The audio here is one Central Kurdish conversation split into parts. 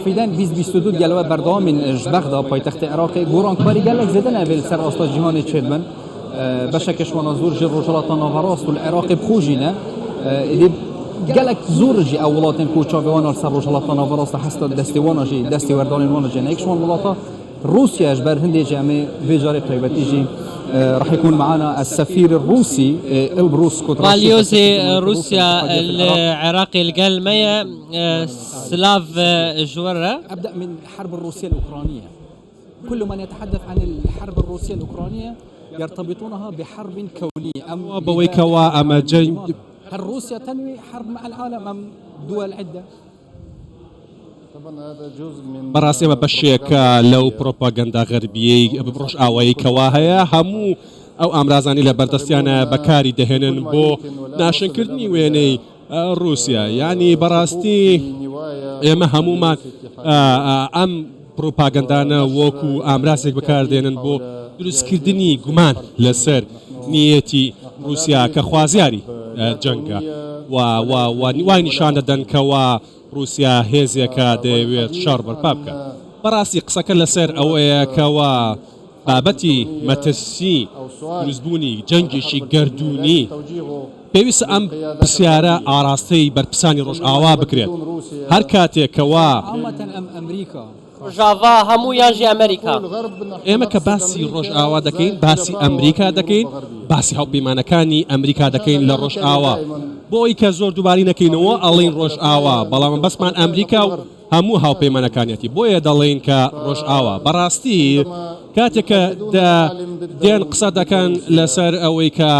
فیدان 2022 گەلەوە بەردەوامین ji Bexda paytextê Iraqê gorankarî gelek zêde ne vê li ser asta cîhanê çêdibin. Beşeke ji wan zor ji Rojhilata Naverast û li Iraqê bi xwe jî ne. Êdî gelek zor jî ew welatên ku çavê wan li ser Rojhilata Naverast e hesta destê wan jî destê werdanên wan jî ne. Yek ji wan welata Rûsya ji ber hindê jî em ê vê carê bi taybetî jî رح يكون معنا السفير الروسي البروس Balyozê Rûsya li Iraqê li gel me ye. Silav ji we re. أبدأ من الحرب الروسية الأوكرانية كل من يتحدث عن الحرب الروسية الأوكرانية يرتبطونها بحرب كونية أم بەوەی کەوا ئەمە جەنگ هل روسيا تنوي حرب مع العالم أم دول عدة؟ بەڕاستی ئەمە بەشێکە لەو پرۆپاگەندا غەربیەی ڕۆژئاوایی کەوا هەیە هەموو ئەو ئامرازانی لە بەردەستیانە بەکاری دەهێنن بۆ ناشنکردنی وێنەی ڕووسیا یعنی بەڕاستی ئێمە هەمومان ئەم پرۆپاگەندانە وەکو ئامرازێک بەکاردێنن بۆ دروستکردنی گومان لەسەر نیەتی ڕووسیا کە خوازیاری جەنگە و وای نیشان دەدەن کەوا ڕووسیا هێزێکە دەیەوێت شەڕ بەرپا بکات. بەڕاستی قسەکە لەسەر ئەوەیە کەوا بابەتی مەترسی دروستبوونی جەنگێکی گەردوونی، پێویستە ئەم پرسیارە ئاراستەی بەرپرسانی ڕۆژئاوا بکرێت، هەر کاتێک کەوا. ڕۆژاڤا هەموو یان ژی ئەمریکا؟ ئێمە کە باسی ڕۆژئاوا دەکەین، باسی ئەمریکا دەکەین، باسی هاوپەیمانەکانی ئەمریکا دەکەین لە ڕۆژئاوا. بۆ ئەوەی کە زۆر دووبارەی نەکەینەوە ئەڵێین ڕۆژئاوا، بەڵام مەبەستمان ئەمریکا و هەموو هاوپەیمانەکانیەتی. بۆیە دەڵێین کە ڕۆژئاوا. بەڕاستی کاتێک کە دێن قسە دەکەن لەسەر ئەوەی کە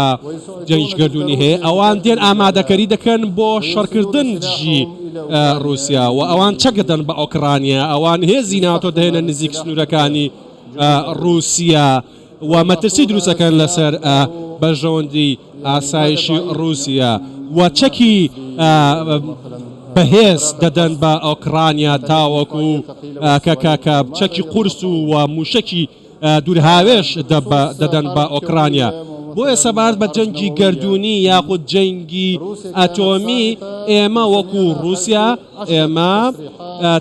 جەنگی گەردوونی هەیە، ئەوان دێن ئامادەکەری دەکەن بۆ شەڕکردن دژی ڕووسیا و ئەوان چەک دەدەن بە ئۆکرانیا، ئەوان هێزی ناتۆ دەهێنە نزیک سنوورەکانی ڕووسیا و مەترسی دروست دەکەن لەسەر بەرژەوەندی ئاسایشی ڕووسیا و چەکی بەهێز دەدەن بە ئۆکرانیا تاوەکو کە کە کە چەکی قورس و مووشەکی دوورهاوێژ دەدەن بە ئۆکرانیا. بۆیە سەبارەت بە جەنگی گەردوونی یاخود جەنگی ئەتۆمی، ئێمە وەکو ڕووسیا، ئێمە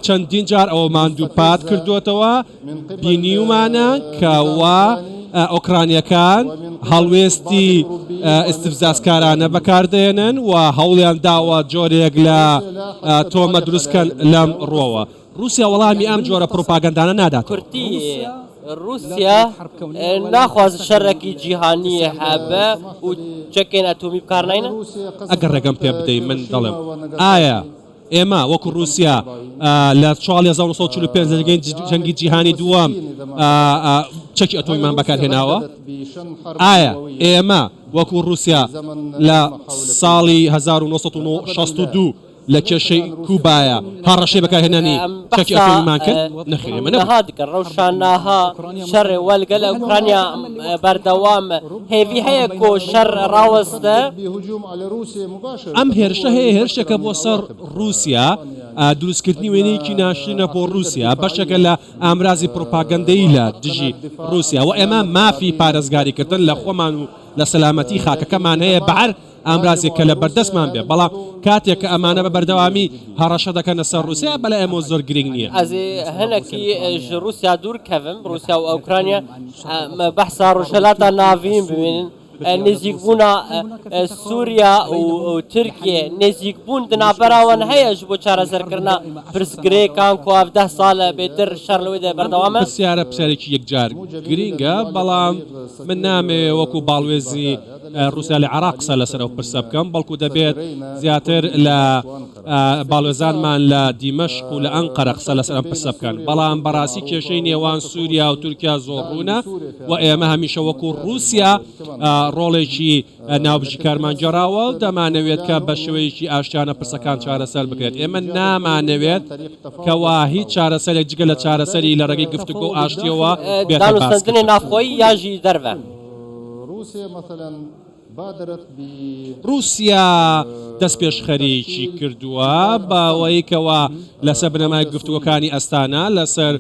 چەندین جار ئەوەمان دووپات کردووەتەوە، بینیومانە کە وا ئۆکرانییەکان هەڵوێستی ئیستفزازکارانە بەکاردێنن و هەوڵیان داوە جۆرێک لە تۆمەت دروستکەن لەم ڕووەوە. ڕووسیا وەڵامی ئەم جۆرە پروپاگەندانە ناداتەوە. کورتی، ڕووسیا ناخوازێ شەڕێکی جیهانی هەبێ و چەکێن ئەتۆمی بکار ناینن. ئەگەر ڕێگەم پێ بدەی من دەڵێم ئایا ئێمە وەکو ڕووسیا لە ساڵی 1945 لە جەنگی جیهانی دووەم چەکی ئەتۆمیمان بەکارهێناوە؟ ئایا ئێمە وەکو ڕووسیا لە ساڵی 1962 لە کێشەی کوبایە هەڕەشەی بەکارهێنانی چەکی ئەتۆمیمان کرد؟ نەخێر ئێمە نەبووین. نها دکەن رەوشا نها شەڕێ وەل گەل ئۆکرانیا بەردەوام هێڤی هەیە کۆ شەڕ ڕاوەستە. ئەم هێرشە هەیە هێرشێکە بۆ سەر ڕووسیا، دروستکردنی وێنەیەکی ناشرینە بۆ ڕووسیا، بەشێکە لە ئامرازی پڕوپاگەندەیی لە دژی ڕووسیا و ئێمە مافی پارێزگاریکردن لە خۆمان و لە سەلامەتی خاکەکەمان هەیە بە هەر ئامرازێک کە لە بەردەستمان بێ، بەڵام کاتێک کە ئەمانە بە بەردەوامی هەڕەشە دەکەنە سەر ڕووسیا، بەلای ئێمەوە زۆر گرینگ نییە. ئەزێ هەنەکی ژ ڕووسیا دوور کەڤم، ڕووسیا و ئۆکرانیا بەحسا ڕۆژهەلاتا ناڤین بمێنن، نزیکبوونا سووریا و تورکیە، نزیکبوون di navbera wan heye ji bo çareserkirina pirsgirêkan ku ev deh sal e bêtir şer li wê de berdewam e. پرسیارە پرسیارێکی یەکجار گرینگە، بەڵام من نامەوێ وەکوو باڵوێزی ڕووسیا لە عێراق قسە لەسەر ئەو پرسە بکەم، بەڵکو دەبێت زیاتر لە باڵوێزانمان لە دیمەشق و لە ئەنقەرە قسە لەسەر ئەم پرسە بکەن. بەڵام بەڕاستی کێشەی نێوان سووریا و تورکیا زۆر ڕوونە و ئێمە هەمیشە وەکو ڕووسیا ڕۆڵێکی ناوبژیکارمان گێڕاوە و دەمانەوێت کە بە شێوەیەکی ئاشتیانە پرسەکان چارەسەر بکرێت. ئێمە نامانەوێت کەوا هیچ چارەسەرێک جگە لە چارەسەری لە ڕێگەی گفتوگۆ و ئاشتییەوە بێتە دانوستاندنی باسکردن. ناوخۆیی یان ژی دەرڤە. ڕووسیا دەستپێشخەریی کردووە بەوەی کەوا لەسەر بنەمای گفتوگۆکانی ئەستانا لەسەر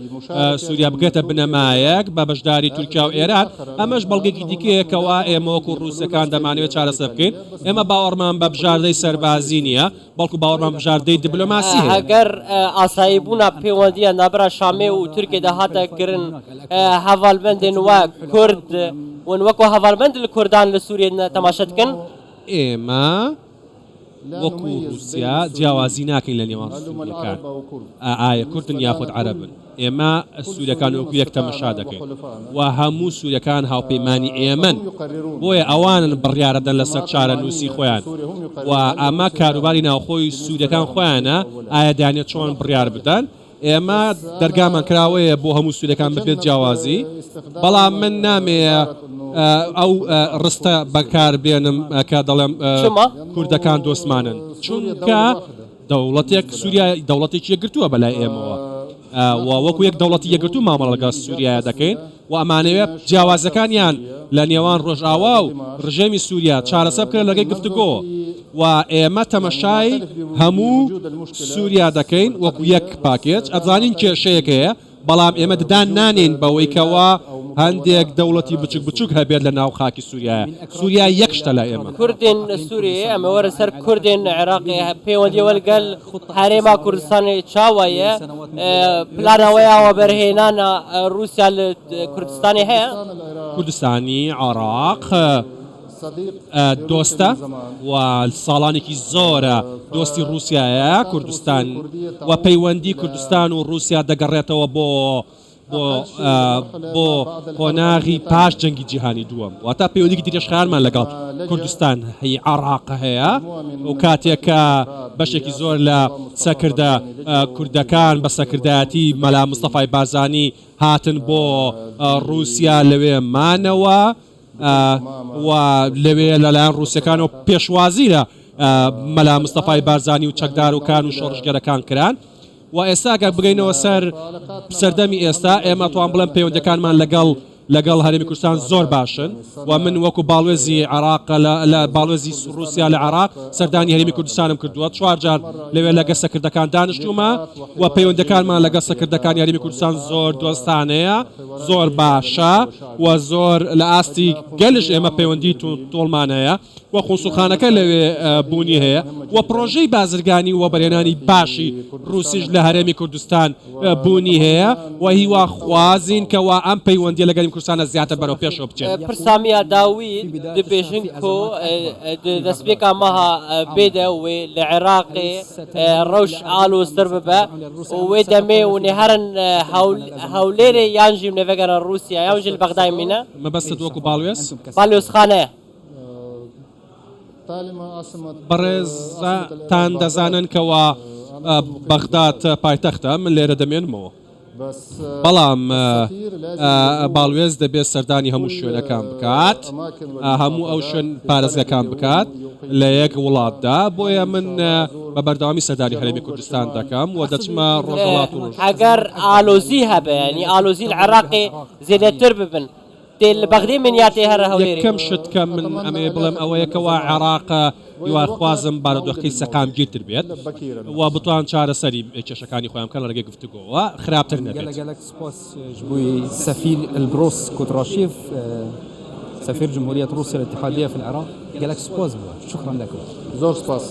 سووریا بگرێتە بنەمایەک بە بەشداری تورکیا و ئێران، ئەمەش بەڵگەیەکی دیکەیە کەوا ئێمە وەکو ڕووسەکان دەمانەوێت چارەسەر بکەین، ئێمە باوەڕمان بە بژاردەی سەربازی نییە، بەڵکو باوەڕمان بە بژاردەی دیبلۆماسی هەیە. ئەگەر ئاساییبوونا پەیوەندییە نابرا شامێ و تورکیێ دەهاتە کرن هەڤالبەندێن وە کورد ون وەکو هەڤالبەند لە کوردان لە سووریێ تەماشە دکەن؟ ئێمە وەکو ڕووسیا جیاوازی ناکەین لە نێوان سوورییەکان ئایا کوردن یاخود عەرەبن. ئێمە سوورییەکان وەکو یەک تەمەشا دەکەین و هەموو سوورییەکان هاوپەیمانی ئێمەن، بۆیە ئەوانن بڕیارەدەن لەسەر چارەنووسی خۆیان و ئەمە کاروباری ناوخۆی سوورییەکان خۆیانە ئایا دەیانەوێت چۆن بڕیار بدەن. ئێمە دەرگامان کراوەیە بۆ هەموو سوورییەکان بەبێ جیاوازی، بەڵام من نامەوێ ئەو ڕستە بەکاربێنم کە دەڵێم کوردەکان دۆستمانن، چونکە دەوڵەتێک سووریا دەوڵەتێکی یەکگرتووە بەلای ئێمەوە و وەکو یەک دەوڵەتی یەکگرتوو مامەڵە لەگەڵ سووریایا دەکەین و ئەمانەوێ جیاوازەکانیان لە نێوان ڕۆژئاوا و ڕژێمی سووریا چارەسەر بکرێت لەڕێگەی گفتوگۆوە و ئێمە تەمەشای هەموو سووریا دەکەین وەکو یەک پاکێج ئەزانین کێشەیەک هەیە بەڵام ئێمە ددان نانێین بەوەی کەوا هەندێک دەوڵەتی بچوک بچوک هەبێت لە ناو خاکی سوریایە. سوریا یەک شتە لای ئێمە. کوردێن سوریێ ئەمە وەرە سەر کوردێن عێراقێ پەیوەندیە وەل گەل هەرێما کوردستانێ چاوە یە پلانە وەیا وەبەرهێنانە روسیا لە کوردستانێ هەیە؟ کوردستانی عێراق دۆستە و ساڵانێکی زۆرە دۆستی ڕووسیایە، کوردستان و پەیوەندی کوردستان و ڕووسیا دەگەڕێتەوە بۆ بۆ بۆ قۆناغی پاش جەنگی جیهانی دووەم، واتە پەیوەندیی درێژخایەنمان لەگەڵ کوردستان هی عێراق هەیە و کاتێک کە بەشێکی زۆر لە سەرکردە کوردەکان بە سەرکردایەتی مەلا مستەفای بارزانی هاتن بۆ ڕووسیا لەوێ مانەوە. و لەوێ لەلایەن ڕووسەکانەوە پێشوازی لە مەلا مستەفای بارزانی و چەکدارەکان و شۆڕشگەرەکان کران و ئێستا گەر بگەینەوە سەر سەردەمی ئێستا ئێمە توان بڵێم پەیوەندەکانمان لەگەڵ لەگەڵ هەرێمی کوردستان زۆر باشن و من وەکو باڵوێزی عێراق لە باڵوێزی ڕووسیا لە عێراق سەردانی هەرێمی کوردستانم کردووە چوار جار لەوێ لەگە سەکردەکان دانیشتوومە و پەیوەندەکانمان لەگەڵ سەکردەکانی هەرێمی کوردستان زۆر دۆستانەیە زۆر باشە و زۆر لە ئاستی گەلش ئێمە پەیوەندی تۆڵمان هەیە و قونسوڵخانەکە لەوێ بوونی هەیە و پڕۆژەی بازرگانی و وەبەرهێنانی باشی ڕووسیش لە هەرێمی کوردستان بوونی هەیە و هیواخوازین کەوا ئەم پەیوەندیە لەگەل کوردستانە زیاتر بەرەو پێشەوە بچێت. پرسامیا داوی دبێژن کو di destpêka meha bê de wê li Iraqê rewş aloztir bibe û wê demê hûn ê herin Hewlêrê yan jî hûn ê vegerin Rûsya yan jî li Bexdayê bimîne. مەبەستت وەکو باڵوێز؟ باڵیۆزخانەیە. بەڕێزتان دەزانن کەوا بەغداد پایتەختە، من لێرە دەمێنمەوە. بەڵام باڵوێز دەبێت سەردانی هەموو شوێنەکان بکات، هەموو ئەو شوێن پارێزگەکان بکات لە یەک وڵاتدا، بۆیە من بە بەردەوامی سەردانی هەرێمی کوردستان دەکەم و دەچمە ڕۆژهەڵات و ڕۆژ. ئەگەر ئالۆزی هەبێ یانی ئالۆزی لە عێراقێ زێدەتر ببن تێ لە بەغدێ من یا تێ هەرە هەولێرێ؟ یەکەم شت کە من ئەمەوێ بڵێم ئەوەیە کەوا عێراق هیواخوازم بارودۆخەکەی سەقامگیرتر بێت و بتوان چارەسەری کێشەکانی خۆیان بکەن لە ڕێگەی گفتوگۆوە خراپتر نەبێت. سفير البروس كوتراشيف سفير جمهورية روسيا الاتحادية في العراق گەلەک سوپاس بووە شكرا لكم زۆر سپاس.